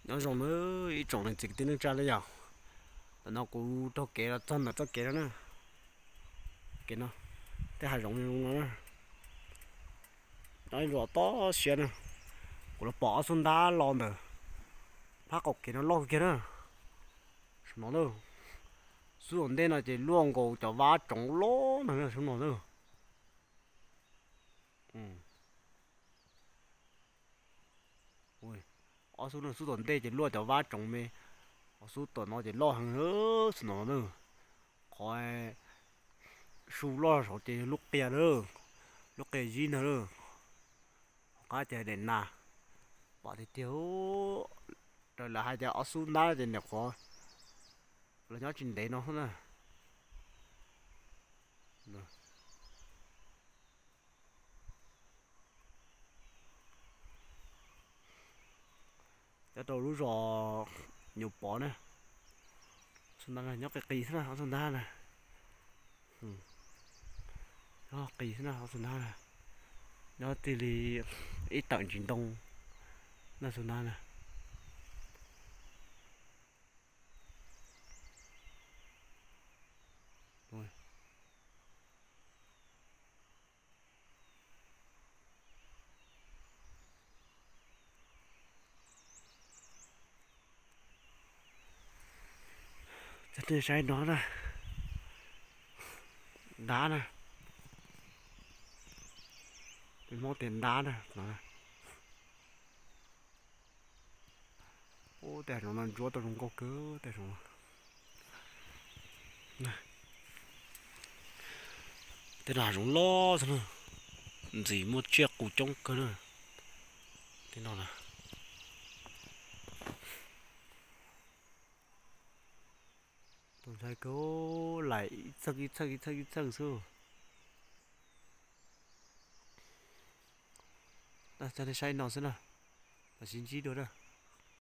Nyob zoo na ib tsoom niam txiv kwv tij neej tsa na yom. Tam no kuv taug kev los txog ntawm txoj kev no na. Kev no, tej hav zoov zoo no na. Nyob ib zos toj siab na, kuv los pom ob xub ntab los ntawm phab qaum kev no loj kawg kiag na. Saum no na, xub tom ntej no ces luaj nkaus cov vab tsoov loj ntag na, xub no na. Ob xub no, xub tom ntej ces luaj cov vab tsoov me, ob xub tom no ces loj heev, xub no na. Qhov su loj saud ces yog lub qia na, lub qia zib ntag na. Hauv qab ces daim nas, pom tiag tiag. Raws lawv hais tias ob xub ntab ces nyuam qhuav los nyob tsis ntev no xwb na. Nyob rau lub zos Nyuj Pov na, xub ntab nyob qis qis xwb na, ob xub ntab na. Nyob qis xwb na, ob xub ntab na. Nyob tij li ib tawm ntsis ntoo na, xub ntab na. Cov nej saib no na, ntab na, Hmoob tias ntab na. Ub, tej hav zoov no ntsuab tau zoo nkauj kawg tej hav zoov. Tej no hav zoov loj xwb na, ntxim muaj tsiaj qus coob kawg na. Tej no na, tus ntshai kawg, laim ib txheej ib txheej ib txheej ib txheej xwb. Coj nej saib no xwb na, los sis ntsib dua na.